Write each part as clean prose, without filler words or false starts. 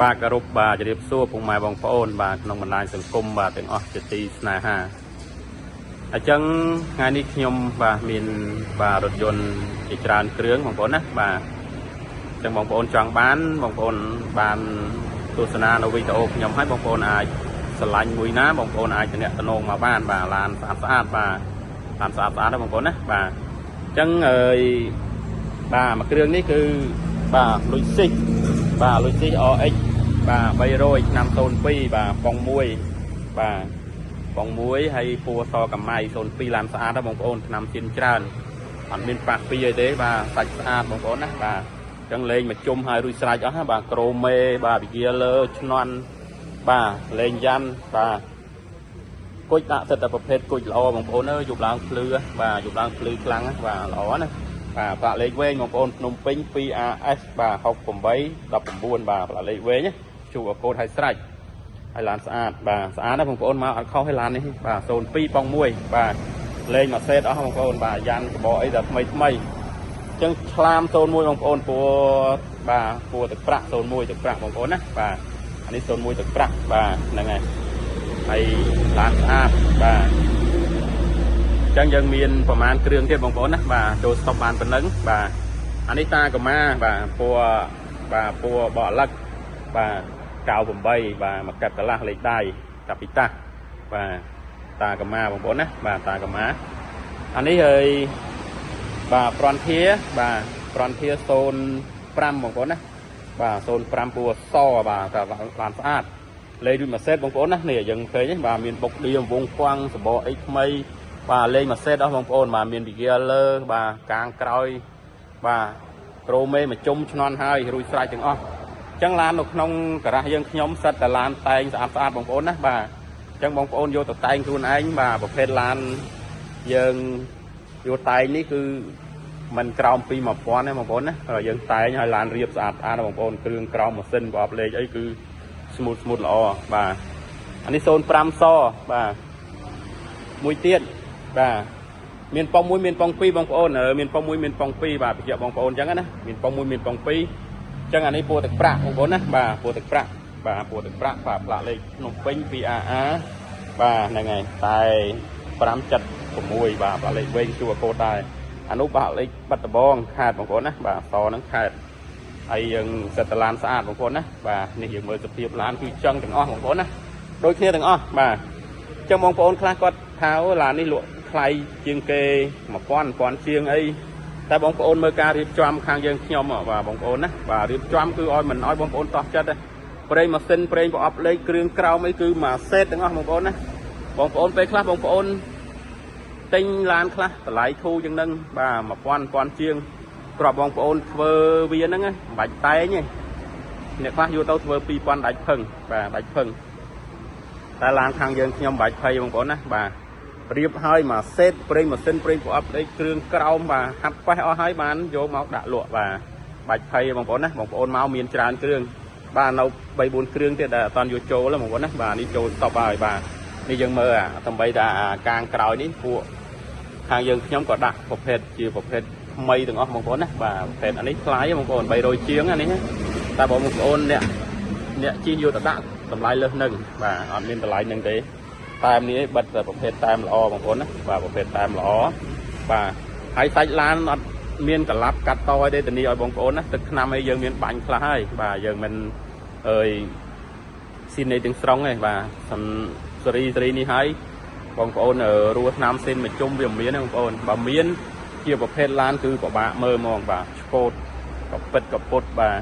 បាទគោរពបាទជម្រាបសួរពុកម៉ែបងប្អូនបាទក្នុងបណ្ដាញសង្គមបាទទាំងអស់ជាទីស្នេហាអញ្ចឹងថ្ងៃនេះខ្ញុំបាទមានបាទរថយន្តជាច្រើនគ្រឿងបងប្អូនណាបាទអញ្ចឹងបងប្អូនចង់បានបងប្អូនបានទស្សនានៅវីដេអូខ្ញុំហើយបងប្អូនអាចស្រឡាញ់មួយណាបងប្អូនអាចទំនាក់ទំនងមកបានបាទឡានស្អាតស្អាតបាទឡានស្អាតស្អាតណាបងប្អូនណាបាទអញ្ចឹងអើយបាទមួយគ្រឿងនេះគឺបាទលុយស៊ីសបាទលុយស៊ីស RX បាទ300ឆ្នាំ02បាទប៉ុង1បាទប៉ុង1ហើយពណ៌សកម្ម៉ៃ02ឡានស្អាតណាបងប្អូនឆ្នាំជិនច្រើនអត់មានប៉ះពីអីទេបាទសាច់ស្អាតបងប្អូនណាបាទអញ្ចឹងលេងមកជុំហើយរួចស្រេចអស់ណាបាទក្រូមេបាទវិគាលើឆ្នន់បាទលេងយ៉ាន់បាទគុជដាក់សិតតែប្រភេទគុជល្អបងប្អូនអើយយប់ឡើងភ្លឺបាទយប់ឡើងភ្លឺខ្លាំងណាបាទល្អណាបាទផ្លាកលេខវែងបងប្អូនភ្នំពេញ 2AS បាទ68 19បាទផ្លាកលេខវែងណាជួបអកូតឲ្យស្រេចហើយឡានស្អាតបាទស្អាតណាបងប្អូនមកអត់ខុសឲ្យឡាននេះបាទ02ប៉ង1បាទលេងមួយសេតអស់បងប្អូនបាទយ៉ាន់កបអីដល់ថ្មីថ្មីអញ្ចឹងឆ្លាម01បងប្អូនពួរបាទពួរទឹកប្រាក់01ទឹកប្រាក់បងប្អូនណាបាទអានេះ01ទឹកប្រាក់បាទហ្នឹងហើយហើយឡានស្អាតបាទអញ្ចឹងយើងមានប្រមាណគ្រឿងទៀតបងប្អូនណាបាទចូលស្តុបបានប៉ុណ្ណឹងបាទអានេះតាកម្មាបាទពួរបាទពួរបកលឹកបាទ98បាទមកកាត់កន្លះលេខដៃតាពីតាបាទតាកម្មាបងប្អូនណាបាទតាកម្មាអានេះហើយបាទប្រន់ធាបាទប្រន់ធា05បងប្អូនណាបាទ05ពណ៌សបាទតាឡានស្អាតលេខដូចមួយសេតបងប្អូនណានេះយើងឃើញទេបាទមានបុកឌៀមវងខ្វាំងសបកអីថ្មីបាទលេងមួយសេតអស់បងប្អូនបាទមានវិគាលើបាទកាងក្រោយបាទក្រូមេមួយជុំឆ្នន់ហើយរួចស្រេចទាំងអស់អញ្ចឹងឡាននៅក្នុងការ៉ាស់យើងខ្ញុំសិតតែឡានតែងស្អាតស្អាតបងប្អូនណាបាទអញ្ចឹងបងប្អូនយកទៅតែងខ្លួនឯងបាទប្រភេទឡានយើងយកតែងនេះគឺมันក្រោមពី1000ទេបងប្អូនណាយើងតែងឲ្យឡានរៀបស្អាតស្អាតបងប្អូនគ្រឿងក្រោមម៉ាស៊ីនប្រអប់លេខអីគឺ smooth smooth ល្អបាទអានេះ05សបាទមួយទៀតបាទមានប៉ុងមួយមានប៉ុងពីរបងប្អូនមានប៉ុងមួយមានប៉ុងពីរបាទបញ្ជាក់បងប្អូនអញ្ចឹងណាមានប៉ុងមួយមានប៉ុងពីរអញ្ចឹងអានេះពួរទឹកប្រាក់បងប្អូនណាបាទពួរទឹកប្រាក់បាទពួរទឹកប្រាក់បាទផ្លាកលេខភ្នំពេញ 2AA បាទហ្នឹងហើយតែ576បាទផ្លាកលេខវែងជួអកូតដែរអានោះបាទលេខបាត់ដបងខេតបងប្អូនណាបាទសហ្នឹងខេតហើយយើងសិតតឡានស្អាតបងប្អូនណាបាទនេះយើងមើលសភាពឡានគឺចឹងទាំងអស់បងប្អូនណាដូចគ្នាទាំងអស់បាទអញ្ចឹងបងប្អូនខ្លះគាត់ថាឡាននេះលក់ថ្លៃជាងគេ1000 1000ជាងអីតែបងប្អូនមើលការរៀបចំខាងយើងខ្ញុំបាទបងប្អូនណាបាទរៀបចំគឺឲ្យមិនឲ្យបងប្អូនតោះចិត្តទេប្រេងម៉ាស៊ីនប្រេងប្រអប់លេខគ្រឿងក្រោមអីគឺមួយសេតទាំងអស់បងប្អូនណាបងប្អូនពេលខ្លះបងប្អូនទិញឡានខ្លះតម្លៃធូរជាងនឹងបាទ1000 1000ជាងក្របបងប្អូនធ្វើវាហ្នឹងមិនបាច់តែងទេអ្នកខ្លះយកទៅធ្វើ2000ដាច់ផឹងបាទដាច់ផឹងតែឡានខាងយើងខ្ញុំមិនបាច់ភ័យបងប្អូនណាបាទរៀបហើយមួយសេតប្រេងម៉ាស៊ីនប្រេងប្រអប់លេខគ្រឿងក្រោមបាទហាត់ប៉េះអស់ហើយបានយកមកដាក់លក់បាទបាច់ភ័យបងប្អូនណាបងប្អូនមកមានច្រើនគ្រឿងបាទនៅ3 4គ្រឿងទៀតដែលអត់តាន់យកចូលបងប្អូនណាបាទនេះចូលស្តុបហើយបាទនេះយើងមើលអាតំបីតាកាងក្រោយនេះពួកខាងយើងខ្ញុំក៏ដាក់ប្រភេទជាប្រភេទថ្មីទាំងអស់បងប្អូនណាបាទប្រភេទអានេះថ្លៃបងប្អូន300ជាងអានេះតែបងប្អូនអ្នកអ្នកជីយកទៅដាក់តម្លៃលើសនឹងបាទអត់មានតម្លៃនឹងទេតែមនេះបិទតែប្រភេទតែមល្អបងប្អូនណាបាទប្រភេទតែមល្អបាទហើយសាច់ឡានអត់មានកឡាប់កាត់តឲ្យទេធានាឲ្យបងប្អូនណាទឹកថ្នាំអីយើងមានបាញ់ខ្លះហើយបាទយើងមិនអើយស៊ីនអីទាំងស្រុងទេបាទសំសេរីសេរីនេះហើយបងប្អូនរੂថ្នាំស៊ីនមួយជុំវាមានទេបងប្អូនបើមានជាប្រភេទឡានគឺពិបាកមើលហ្មងបាទឆ្កូតកពិតកពុតបាទអ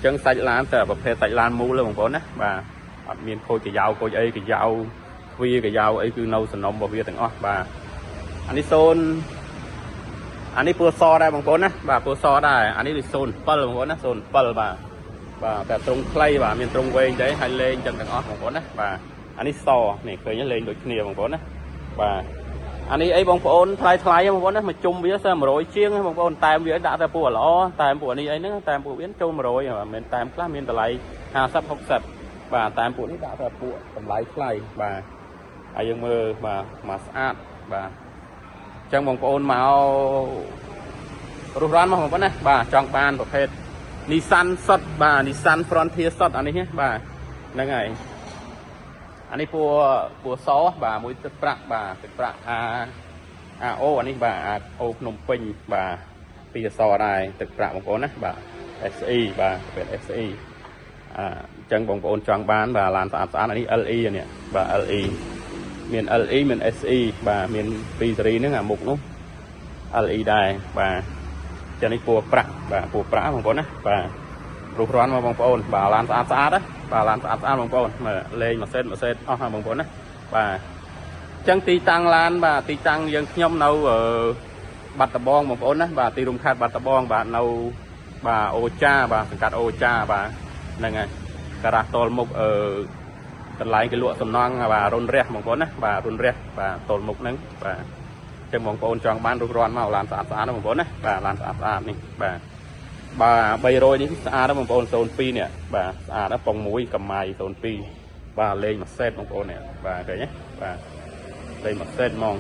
ញ្ចឹងសាច់ឡានតែប្រភេទសាច់ឡានមូលទេបងប្អូនណាបាទអត់មានខូចកាយ៉ៅខូចអីកាយ៉ៅទ្វាកាយ៉ៅអីគឺនៅសំណុំរបស់វាទាំងអស់បាទអានេះ0អានេះពណ៌សដែរបងប្អូនណាបាទពណ៌សដែរអានេះដូច07បងប្អូនណា07បាទបាទតែត្រង់ខ្លីបាទមានត្រង់វែងទេហើយលេងចឹងទាំងអស់បងប្អូនណាបាទអានេះសនេះឃើញលេងដូចគ្នាបងប្អូនណាបាទអានេះអីបងប្អូនថ្លៃថ្លៃបងប្អូនណាមកជុំវាសើ100ជាងបងប្អូនតែមវាដាក់តែពួកល្អតែមពួកនេះអីហ្នឹងតែមពួកវាចូល100បាទមិនតែមខ្លះមានតម្លៃ50 60បាទតែមពួកនេះដាក់តែពួកតម្លៃថ្លៃបាទហើយយើងមើលបាទមកស្អាតបាទអញ្ចឹងបងប្អូនមករុះរាន់មកបងប្អូនណាបាទចង់បានប្រភេទ Nissan សុតបាទ Nissan Frontier សុតអានេះណាបាទហ្នឹងហើយអានេះពណ៌ពណ៌សបាទមួយទឹកប្រាក់បាទទឹកប្រាក់អា AO អានេះបាទ AO ភ្នំពេញបាទពីរអក្សរដែរទឹកប្រាក់បងប្អូនណាបាទ SE បាទប្រភេទ SE អញ្ចឹងបងប្អូនចង់បានបាទឡានស្អាតស្អាតអានេះ LE នេះបាទ LE មាន LE មាន SE បាទមានពីរសេរីហ្នឹងអាមុខនោះ LE ដែរបាទចឹងនេះពណ៌ប្រាក់បាទពណ៌ប្រាក់បងប្អូនណាបាទរុះរាន់មកបងប្អូនបាទឡានស្អាតស្អាតណាបាទឡានស្អាតស្អាតបងប្អូនមើលលេងមួយសេតមួយសេតអស់ហើយបងប្អូនណាបាទចឹងទីតាំងឡានបាទទីតាំងយើងខ្ញុំនៅបាត់ដំបងបងប្អូនណាបាទទីរួមខេត្តបាត់ដំបងបាទនៅបាទអូចាបាទសង្កាត់អូចាបាទហ្នឹងហើយការ៉ាស់តលមុខកន្លែងគេលក់សំណង់បាទរុនរះបងប្អូនណាបាទរុនរះបាទតលមុខហ្នឹងបាទចឹងបងប្អូនចង់បានរុះរាន់មកឡានស្អាតស្អាតណាបងប្អូនណាបាទឡានស្អាតស្អាតនេះបាទបាទ300នេះស្អាតណាបងប្អូន02នេះបាទស្អាតណាប៉ុង1កម្ៃ02បាទលេងមួយសេតបងប្អូននេះបាទឃើញទេបាទលេងមួយសេតហ្មង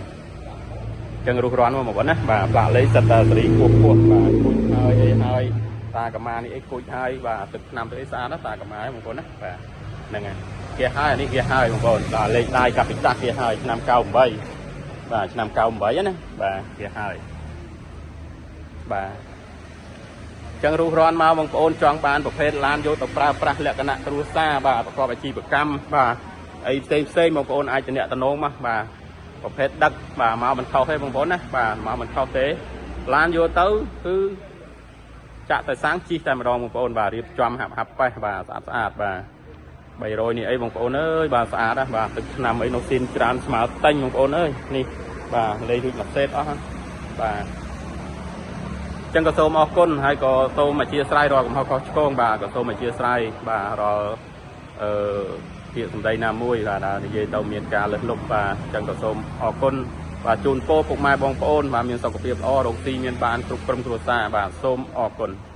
ចឹងរុះរាន់មកបងប្អូនណាបាទផ្លាកលេខសិតតែសេរីគោះគោះបាទគួចហើយអីហើយតាកម្មានេះអីគួចហើយបាទទឹកឆ្នាំទៅអីស្អាតណាតាកម្មាបងប្អូនណាបាទហ្នឹងហើយគេហើយអានេះគេហើយបងប្អូនបាទលេខដៃកាពីតាស់គេហើយឆ្នាំ98បាទឆ្នាំ98ណាបាទគេហើយបាទចឹងរុះរាន់មកបងប្អូនចង់បានប្រភេទឡានយកទៅប្រើប្រាស់លក្ខណៈគ្រួសារបាទប្រកបអាជីវកម្មបាទអីផ្សេងផ្សេងបងប្អូនអាចតំណតំណងមកបាទប្រភេទដឹកបាទមកមិនខុសទេបងប្អូនណាបាទមកមិនខុសទេឡានយកទៅគឺចាក់តែសាំងជីកតែម្ដងបងប្អូនបាទរៀបចំហាប់ហាប់ប៉េះបាទស្អាតស្អាតបាទ300នេះអីបងប្អូនអើយបាទស្អាតណាស់បាទទឹកឆ្នាំអីនោះស៊ីនច្រើនស្មើតែញបងប្អូនអើយនេះបាទលេងរួចមួយសេតអស់បាទចឹងក៏សូមអរគុណហើយក៏សូមអធិស្ឋានរាល់កំហុសខុសឆ្គងបាទក៏សូមអធិស្ឋានបាទរាល់អឺពាក្យសម្ដីណាមួយបាទនិយាយទៅមានការលើសលប់បាទចឹងក៏សូមអរគុណបាទជូនពរពុកម៉ែបងប្អូនបាទមានសុខភាពល្អរកស៊ីមានបានគ្រប់ក្រុមគ្រួសារបាទសូមអរគុណ។